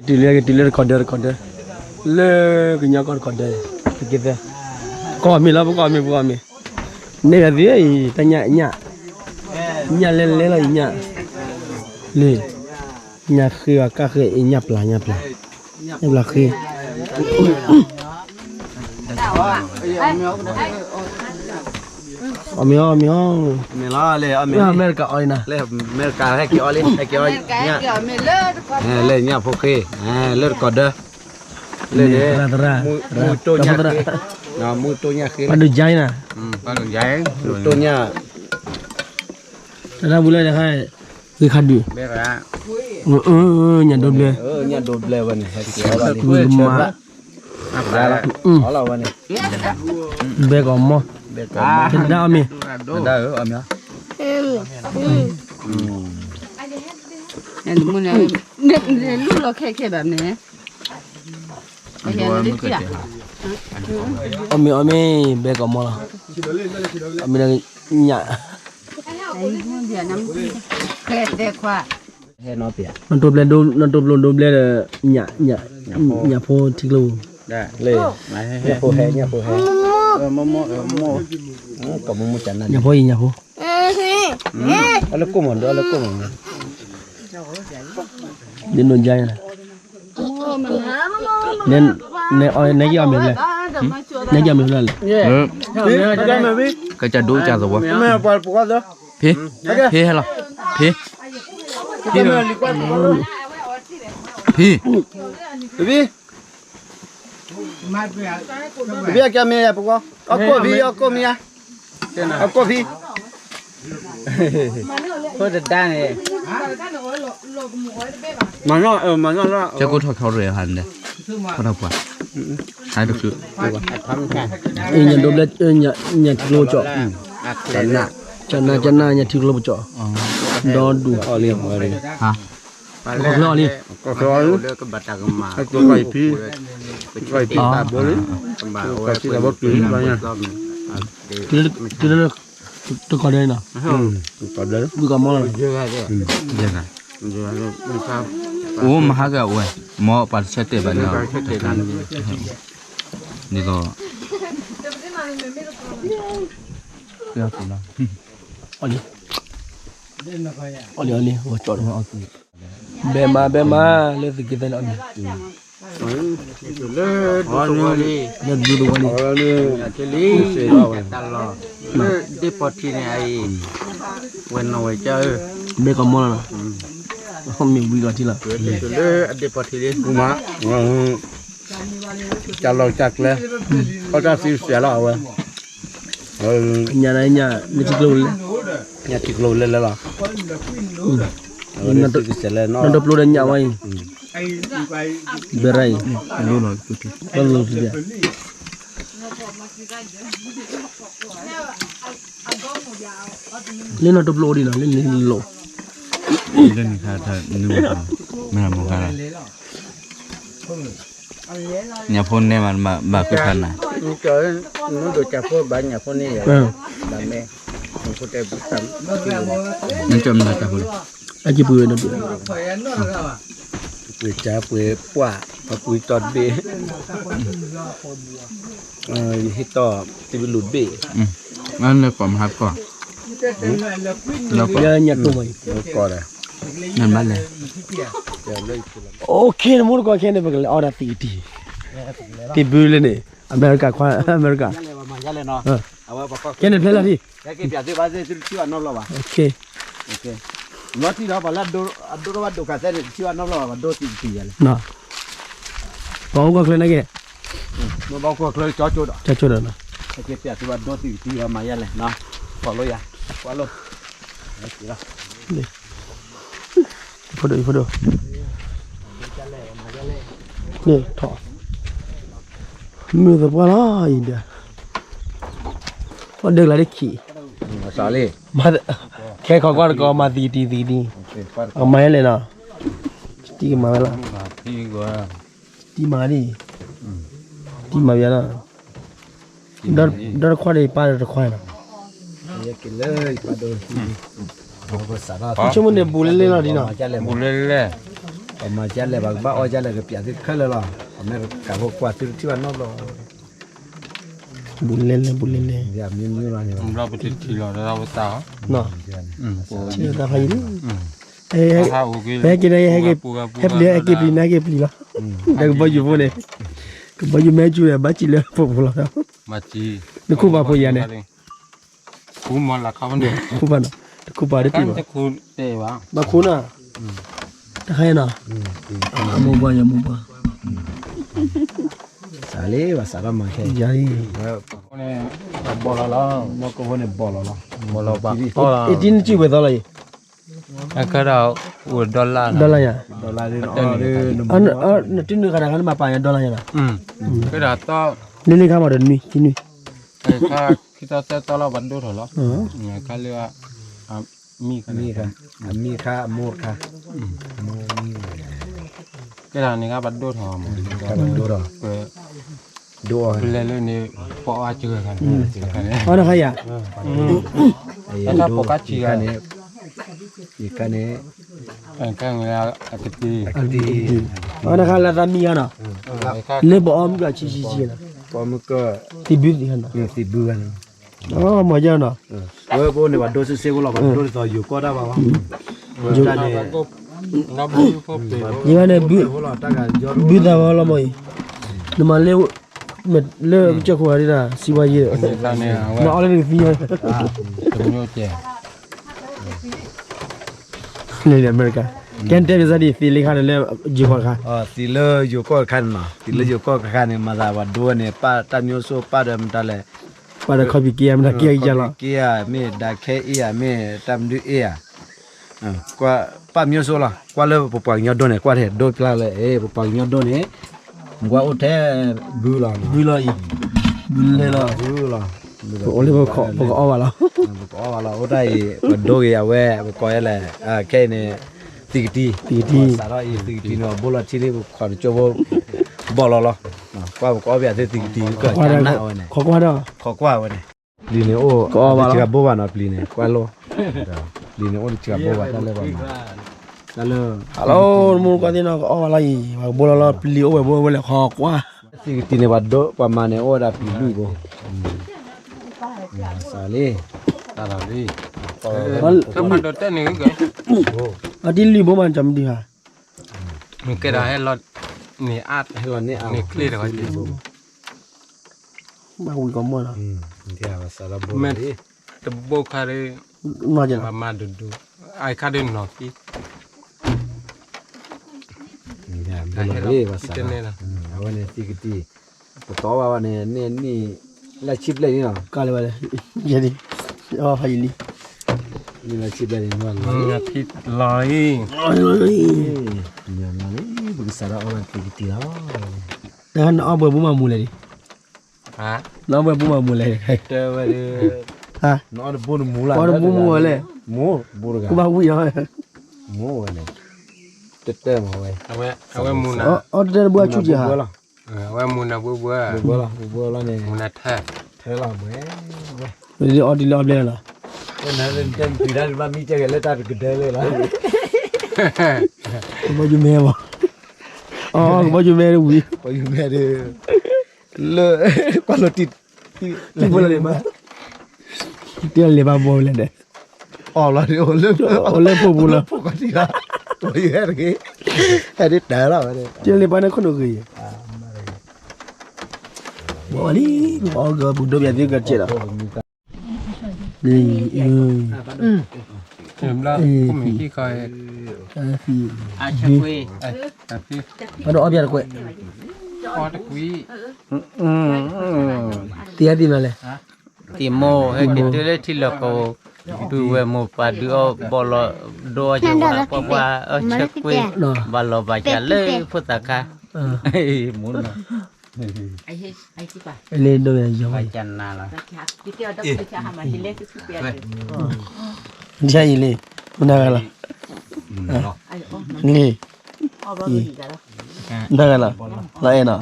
တုၤလၢကတုၤလၢတခီဒၢတခီဒၢ, လၢကညီကီၢ်တခီဒၢ, ပက့သၢ, ကီၢ်မ့ၢ်လီၤ ပကီၢ်မ့ၢ် ပကီၢ်မ့ၢ်, နဲၣ်ဂၤသ့ၣ်အံၤ တၢ်ညၣ်ညၣ်, ညၣ်လဲလဲလီၤအံၤညၣ်, လံ, ညၣ်ဃ့အီၤကၣ်ဃ့အံၤညၣ်ပျၢ်ညၣ်ပျၢ်, ညၣ်ပျၢ်ဃ့ အီၣ်မ့ၤအီၣ်မ့ၤအီၣ်, မ့ၢ်လီၤလၢအီၣ်မ့ၤလၢအမဲရကၤအီၣ်လံနၤ, လၢအမဲရကၤဟဲက့ၤအီၣ်လံ ဟဲက့ၤအီၣ်ညၣ်, လၢညၣ်ဖိဃ့, လၢတကီၢ်ဒၢ, လၢန့ၣ်, မူတိၢ်ညၣ်ဃ့, မူတိၢ်ညၣ်ဃ့, ပှၤဒိၣ်ညါနၤ, မူတိၢ်ညၣ်, တၢ်တၢ်ပူၤလၢတခါ, ဂ့ၤခါဒုး, ညၣ်ဒိဘျဲ, ညၣ်ဒိဘျဲဝဲန့ၣ်, မၤ ဘဲကီၢ်မီၢ်, တဒါအီၣ်မ့ၤ, လူလီၤခဲခဲဘၣ်န့ၣ်, အီၣ်မ့ၤအီၣ်မ့ၤ ဘဲကီၢ်မီၢ်လီၤ, အီၣ်မ့ၤဒီးညၣ်, နီၢ်တိပျဲဒိ နီၢ်တိပျိဒိဘျဲဒီး, ညၣ်, ညၣ်ဖိထံကျိပူၤ, ညၣ်ဖိအံၤ ညၣ်ဖိ, လၢကိၣ်မးဒီးလၢကိၣ်မး, ဒ်နိၣ်ယါ, နဲက့ၤအီၣ်မ့ၤဖျၢၣ်လဲၣ်, နဲက့ၤအီၣ်မ့ၤဖျၢၣ်လဲၣ်, ကစၢ်ဒိကစၢ်သဝီ, ဖံ, ဖံဟဲလီၤ, ဖံ, ဖံ, ဖံ, ဖံ, ဖံအကဲမ့ၢ်ယၤပကွၢ်, အီၣ်ကိၣ်ဖံ, အီၣ်ကိၣ်မ့ၢ်ယၤ, အီၣ်ကိၣ်ဖံ, ဖိတဒါန့ၣ်, ကၠီကိၢ်ထီၣ်ခီရ့ဟါန့ၣ်, ထီၣ်ထီၣ်ပှၤ, ဟါတချုး, ညၣ်ဒိဘျဲ, ညၣ်ထံကျိကၠီ, ကနၣ်, ကနၣ်, ညၣ်ထံကျိကၠီ, ဒီဒူၣ်အီၣ်လံ, ဟါ ကီၢ်ချၢအီၣ်လံ, ကီၢ်ချၢအီၣ်လံ, ကီၢ်ဖံ, ကီၢ်ဖံ, တုၤလၢတကီၢ်ဒဲးနီၤ, ဝံၤကီၢ်မီၢ်လီၤ, အိၣ်မဟါကဝဲ, မ်ပှၤတဆၢတဲာ်ဘၣ်န့ၣ်, ဒ်သိး, အီၣ်လံ, အီၣ်လံ, အီၣ်လံ, ဘဲမါ ဘဲမါ, လၢသုးက့သၢန့ၣ်အီၣ်လံ, လၢဒူသဝီလံ, လၢဒ့ပီၢ်ထံန့ၣ်အံၤ, ဝဲနီၢ်ဝဲကၢ်ဧၢ, ဘဲကီၢ်မီၢ်လီၤ, မ့ၢ်ဝံၤလီၤထံလီၤ, လၢအဒ့ပီၢ်ထံလံ, မၤ, ကၢ်လီၢ်ကၢ်ကျဲ, အီၣ်တၢ်သံစဲးလီၤအဝဲ, ညၣ်နၤညၣ်, နထံကျိလဲၣ်, ညၣ်ထံကျိလဲၣ်လဲၣ်လီၤ, နီၢ်တပျိဒီးညၣ်ဝဲအံၤ, ဘဲရၣ်အံၤ, တလိၣ်လီၤ, လၢနီၢ်တပျိဒ်နီၤ, လၢနလိၣ်, လၢနခါထီၣ်နုၤ, မ့ၢ်မုၢ်ခါလီၤ, ညၣ်ဖိနဲမး ဘၣ်ဃုဖးနၤ, မ့ၢ်ဒိၣ်ကၢ်ဖိဘၣ်ညၣ်ဖိန့ၣ်ယၤ, ဘၣ်မဲ, နကၠီမနၤကၢ်ဖိလီၤ, အကပှ့ၤဝဲနီၤ, ပှ့ၤကၢ်ပှ့ၤပှၢ်, ပပှ့ၤတီၢ်တဘ့ၣ်, ယဟ့ၣ်တီၢ်တဘ့ၣ်လူၤတဘ့ၣ်, လၢကိးမဟါကီၢ်, လၢညၣ်တိၢ်မး, နဘၣ်လဲၤ, အိၣ်ခ့ နမိၢ်တကီၢ်ခဲန့ၣ် ပကလဲၤအီၣ်ဒၣ်သံးတံၢ်, တံၢ်ဘုလၢန့ၣ် အမဲရကၤခွါ အမဲရကၤ, ခဲန့ၣ်ဖျဲၣ်လၢထံ, လီၤထံဒီးပှၤလၢအဒိရဘၣ်ဒိခါသဲန့ၣ် တထံၣ်ဘၣ်နီတဘျီဘၣ် ပှၤဒိသံးတံၢ်ယၤလဲၣ်, ပှၤအိၣ်ကီၢ်ချၢန့ၣ်က့ၤ, ပှၤအိၣ်ကီၢ်ချၢ ကၠီကၠိဒီးနီၤ, ကဲပျးသုဘၣ်ဒိသံးတံၢ်ဘၣ်မၤယၤလဲၣ်, ကွၢ်လိယၤ, ကွၢ်လိ, ဖိဒိၣ်ဖိဒိၣ်, န့ၣ်ထီၣ်, မုၢ်သပှၢ်လီၤအံၤဒီး, ပှၤဒၢကလၤတခံး, ခဲခီကွၢ်တကီးမၤသံးတံၢ်သံးတံၢ်, အမၤယၤလဲၣ်နီၤ, တံၢ်ကမၤဝဲလီၤ, တံၢ်မၤဒ်, တံၢ်မၤယၤလီၤ, ဒီတခွါဒီးယပၢ်ဒီးတခွါနီၤ, ဆိကမိၣ်န့ၣ် ဘူးလဲလဲလီၤဒ်နီၤ, ဘူးလဲလဲ, ပမၤကလဲၣ် ပကဘၣ်အီၣ်ကလဲၣ် ကပျးသုခဲလၢာ်လီၤ. အမ့ၢ်ကးဖိကွၢ်သုတထံၣ်ဘၣ်နီတဘျီ. ဘူးလဲလဲ ဘူးလဲလဲ. မ့ၢ်မ့ၢ်လီၤန့ၣ် ဘျီပတထံၣ်လီၤဒီးဝဲသး, သးဖးယံၤလံ. ဟဲက့ၤဒီး ဟဲက့ၤ, ဟဲပျံၤ ဟဲက့ၤပျံၤ နဟဲက့ၤပျံၤလီၤ. ဒီးကဘီယူၤဖိန့ၣ်, ကဘီယူၤမ့ၢ်ဟဲက့ၤဒီး ဘၣ်စံးလၢဖိပူၤလီၤ. နခိၣ်ဘၣ်ဖိယၤန့ၣ် ခူမီၤလၤခီန့ၣ် ခူဘၣ်နီၤ, တခူပာ်တပံၤဘၣ်, ဘၣ်ခူနီၤ, တခါအံၤနီၤ, အမိၢ်ပှၢ်ယမိၢ်ပှၢ်, စးလံဘၣ်စးထီၣ်မၤခဲ, ယၤလံ, ဘီလီၤလီၤ, မီၢ်ကိၣ်ဖိန့ၣ်ဘီလီၤလီၤ, ဘီလီၤဘၣ်, အ့ၣ်တံၣ်နစုဝဲသီလီၤအံၤ, ခဲဒီး, ဒီလၣ်ယၤ, နတုၤနုၤဃာ်တၢ်ခါနမၤပာ်ယၤဒီလၣ်ယၤနီၤ, ခဲဒီးသီ, လ့လ့ခါမးဒီးနွံ, ခံနွံ, ခါခံသီသၢသီလီၤ ပှၤဒိၣ်ထီၣ်လီၤ, ခါလၢ မံခါ, အမံခါ အမိၢ်တခါ, ကဲဒၣ်န့ၣ်ကဘၣ်ဒိၣ်ထီၣ်မး, ဒိၣ်ထီၣ်, ဒိၣ်အီၤ, ပလဲၤလၢန့ၣ်, ပအီၣ်စၢၤခါန့ၣ်, အီၣ်တခါယၤ, တခါပိာ်ကါဆံးခါန့ၣ်, ယခါန့ၣ်, အကတံၢ်, အီၣ်တခါလၢသးမံခါနီၤ, လၢပအီၣ်မုၢ်ကဆံဆံဆံနီၤ, ပအီၣ်မုၢ်က, သံဘုသံခါနီၤ, သံဘုခါနီၤ မ့ၢ်ယနီၤ, ဝဲပအိၣ်န့ၣ် ပှၤဒိစ့စ့ဖိလီၤ, ပှၤဒိဒ်သိးယိၤကီၢ်တၢ်ဘၣ်ဘၣ်, တၢ်န့ၣ်, ယဝဲန့ၣ်, ဘုသးဝဲလီၤမ့ၢ်အံၤ, နမၤလၢ, လၢကစၢၢ်ခိၣ်ဂၤဒၣ် စံးဝဲယဲ, နအီၣ်လၢနကသံ, လၢအမဲရကၤ, ကဲတဲပစၢ်ဒ်သံလံခါန့ၣ်လၢ, ယိၤကီၢ်တခါ, သံလၢယိၤကီၢ်တခါန့ၣ်နီၤ, သံလၢယိၤကီၢ်တခါန့ၣ် မၤသးပှၤဒိန့ၣ် ပာ်တၢ်မံၤစိ ပာ်ဒီးမတၤလဲၣ်, ပာ်ဒီးခီပီက့ဧါ မတၤက့ဧါယလီၤ, ခီပီက့ဧါ မ့ၢ်ဒၣ်ခဲအ့ၣ်ဧါ မ့ၢ်တၢ်မနုၤအ့ၣ်ဧါ, ကွၢ်ပာ်မံၤစိလီၤ, ကွၢ်လၢပပှၤကညီဒိန့ၣ် ကွၢ်ထဲဒိပျါလၢ ပပှၤကညီဒိန့ၣ်, ကွၢ်အိၣ်ထဲ, ဘုလီၤ, ဘုလီၤအံၤ, ဘုလီၤ, ပကအီၣ်ဘၣ်လီၤ, ပကအီၣ်ဘၣ်လီၤ, အိၣ်တၢ်အံၤ ပဒိဂ့ၤအဝဲ ပကိးယဲလဲၣ်, ခဲအံၤန့ၣ်, သံကတံၢ်, စးထီၣ်အံၤသံကတံၢ်န့ၣ် ဘိလီၤထံလံ ပခိးတကၠိဖိ, ဘီလီၤလီၤ, ကွၢ်ပကအီၣ်ဘၣ်သ့ၣ်သံကတံၢ် ကနးဝဲန့ၣ်, ခိးကွၢ်ဒီး, ခိးကွၢ်ဝဲန့ၣ်, ပျံၤန့ၣ်အိၣ်, တစှၤဘိဘၣ်နီၤ ပျံၤန့ၣ် ကွၢ်လိ, ပျံၤန့ၣ်အိၣ်တစှၤဘိဘၣ်တၢ်လၢပှၤမၤ, တၢ်လၢ, hello, မူကွၢ်သ့ၣ်နီၤ ကအီၣ်ဘၣ်လီၤအံၤ ပှၤကဘိလီၤလီၤ ပျံၤအိၣ်ဝဲဘိဝဲလဲၣ် ခိးကွၢ်, သံကတံၢ်န့ၣ် ပှၤမၤန့ၣ် အိၣ်ဝဲဒၣ်ပျံၤလွံၢ်ဘိ, စးလံ, အတံၢ်လွံၢ်ဘိမး တမံၤဒံးဘၣ်, ကဲဒီးဟဲလီၤ, န့ၣ်အါ, ဟဲလီၤန့ၢ်အါ, န့ၣ်ချ့ဒီး, ဘၣ်ဝံၤကီးမီၢ်နီၤ, မ့ၢ်တဘိခါဒီး, မၤဒူဒူ, အခါဒီးနီၤသံ, အဝဲန့ၣ်သံကတံၢ်, ပကအီၣ်ဘၣ်ဘၣ်န့ၣ် န့ၢ်နံၣ်, လၢဆံဘျဲၣ်န့ၣ်နီၤ, ကၢ်လၢၤဘၣ်, ယဲဒၣ်, အီၣ်ဖးယံာ်လံ, နံၣ်လၢဆံဘျဲၣ်န့ၣ်, လီၤအံၤ, လီၤလံ, ပကစးထီၣ်အီၣ်ဘၣ်သံကတံၢ်လီၤ, နအီၣ်ဘှဲးဘိမးမူလဲၣ်ဒံး, နအီၣ်ဘှဲးဘိမးမူလဲၣ်, အီၣ်တဘိမူဝဲလဲၣ်, ကဘၣ်ဝံၤလီၤ, တၢ်တဲမးဝဲ, အဝဲမူနၤ, အီၣ်တၢ်တဘိအဆူၣ်ကဲဧါ, အဝဲမူနၤဘှဲဘှဲ, မူနၤထၢ, ထၢလီၤဘှဲ, အီၣ်ဒ်လၢအီၣ်ဘျဲၣ်လီၤ, တဲနၤလၢနတဲနတုၤတၢ်တဘၣ်မံကဲဂဲၤလၢတၢ်တကဒၢလၢလီၤ, ကဘီယူၤမဲမး, အီၣ်ကဘီယူၤမဲဝံၤ, ကဘီယူၤမဲဒီး, လၢ, ကွၢ်လီၤတံၢ်, တံၢ်ဖိလီၤန့ၣ်ဘၣ်, တံၢ်လီၤလဲၤဘၣ်ဘီဝဲလဲၣ်ဒီး, အီၣ်လီၤဒီး, အိၣ်လၢဖိပူၤလီၤ, ဖိကီၢ်တံၢ်လီၤ, ကဘီယူၤဟဲတဂ့ၤ, ဟဲဒ်တၢ်လီၤဝဲ, တံၢ်လီၤလဲၤဘၣ်န့ၣ်ခိၣ်နူာ်ဂ့ၤ, ဘီလံ, ပကအီၣ်ကပူၤဒိၣ်ပယၤသ့ကစဲးလီၤ, ဘျီ, အီၣ်တကွံ, သံအသံမလဲၣ်, သံမိၢ်ဟဲက့ၤတုၤလၢထံလီၢ်ကီၢ်, ပုၢ်ဝဲၢ်မိၢ်ပၢ်ဒုးအီၣ်ဘီလီၤ, ဒိအီၣ်ကဝါကွၢ်ကွၢ်, အီၣ်ဆၢကွံာ်, ဘၣ်လီၤဘၣ်စၢၤလၢဖိသၣ်ခါ, မူနီၤ လၢဒိၣ်ယၤယီၤ, ဘၣ်စၢၤနၤလီၤ, ဒ်အံၤလံ, မနုၤဂၤလီၤ, လံ, အံၤ, တၢ်ဂၤလီၤ, လီၤအဲၣ်နီ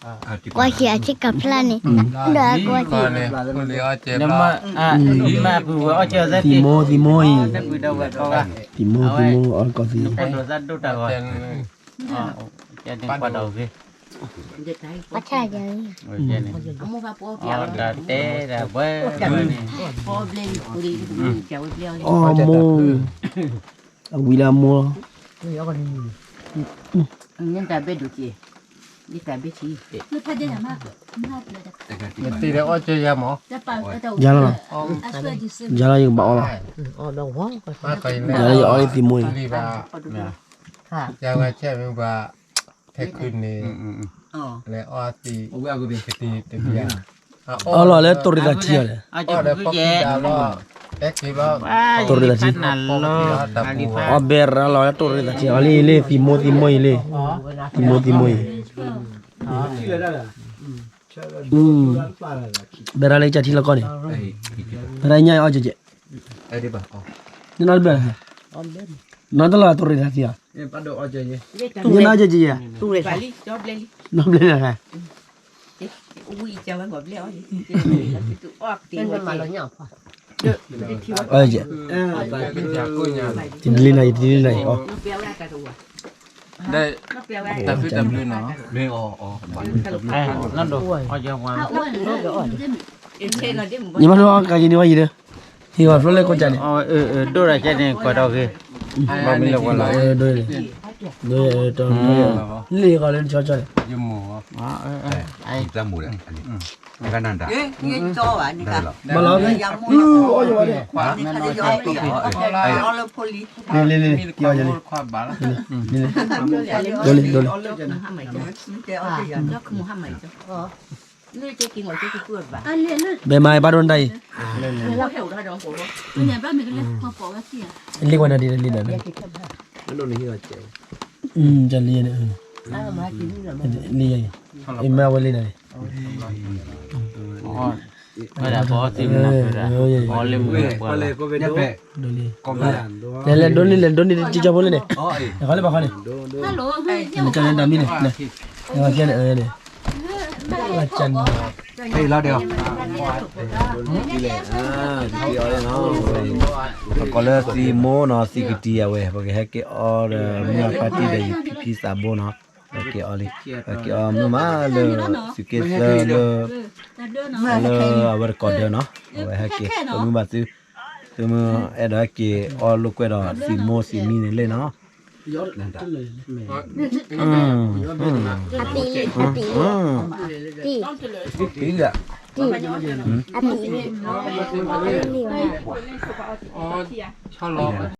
ၤ, ကွၢ်က့ၤအဆ့ကၤဖျါန့ၣ်, ဒီးကွၢ်က့ၤ, သံမိၢ်သံမိၢ်အံၤ, သံမိၢ်သံမိၢ်အီၣ်ကီၢ်သံ, ပှၤဆၣ်ယၤ, အီၣ်မိၢ်, အဝံလၢအမိၢ်, ယတၢ်ဘ့ၣ်ဒိၣ်က့ၤ, ယတၢ်ဘ့ၣ်ဆံး, ယတၢ်ဘ့ၣ်ဆံး, ယၤလီၤ, ယၤလီၤ ယကဘၣ်အီၣ်လီၤ, ယၤလီၤယအီၣ်လၢသံမိၢ်အံၤ, ယၤဝဲဆဲးမ့ၢ်ဘၣ်, ထဲခုန့ၣ်, လဲၤအီၣ်သံ, အီၣ်လီၤလၢတိၢ်ရ့ၣ်သးထံအီၤလဲၣ်, တိၢ်ရ့ၣ်သးထံ, အီၣ်ဘဲရၤလီၤလၢတိၢ်ရ့ၣ်သးထံအီၤလံလံ သံမိၢ်သံမိၢ်အံၤလံ, သံမိၢ်သံမိၢ်အံၤ, ဘဲရၤလၢကစၢ်ထံလီၢ်ကီၢ်န့ၣ်, ဘဲရၤညါအီၣ်ကဲကဲ, နနီၢ်တဘျီ, နီၢ်တလီၤတိၢ်ရ့ၣ်သးထံအီၤ, နနီၢ်ကဲကဲ, နီၢ်ဘျဲၣ်, တလံနၤအံၤ တလံနၤအံၤ, ယမၤဒိၣ်ကယံၤန့ၢ်ဝဲယံၤဒီး, ဟံၣ်ဂီၤဖျိလၢကိးကၢ်န့ၣ်, ဒိၣ်ဒီးကဲန့ၣ် ကွၢ်ဒီးဂ့ၤ, ဘၣ်မ့ၢ်လၢဝဲလီၤ, ဒိၣ်, လ့ၣ်ဂီၤလၢနဆီဆီန့ၣ်, မၤလီၤ, လ့ၣ်လ့ၣ်လ့ၣ်, ဒိၣ်လံဒိၣ်လံ, ဘဲမၤဘၣ်ဒိၣ်နတၢ်အံၤ, လ့ၣ်ဝဲနၤဒ်လ့ၣ်နၤ, လ့ၣ်န့ၣ်, လ့ၣ်အံၤ, အမ့ၢ်ဝဲလ့ၣ်နၤန့ၣ်, ဒိၣ်လံ, လဲၤလဲၤဒိၣ်လံလဲၤဒိၣ်လံတကၠီဖိလၢန့ၣ်, နခီလၢဘၣ်ခီန့ၣ်, နကန့ၣ်တၢ်မံၤန့ၣ်, နကန့ၣ်, လၢဒ်အီၤ, ပကိးလၢသံမိၢ်နီၤ သံကတံၤအဝဲ ပကဟဲက့ၤအီဒီးမုၢ်အဖါတံၢ်ဒီးယဖံဖံသးဘိနီၤ, ပက့ၤအီလံ, ပက့ၤအီမုၢ်မးလၢ သုးက့သၢလၢ လၢအဝဲတကိးဒၢနီၤ, အဝဲဟဲက့ၤ ပမုၢ်ဘၣ်သု, သုမုၢ်အဲၣ်ဒိးဟဲက့ၤအီလိာ်ကွဲဒီးသံမိၢ်သံမံန့ၣ်လံနီၤ. အပံၤလံ, အပံၤလံ, ပံၤ, ပံၤ, အပံၤလံ, လံဝဲ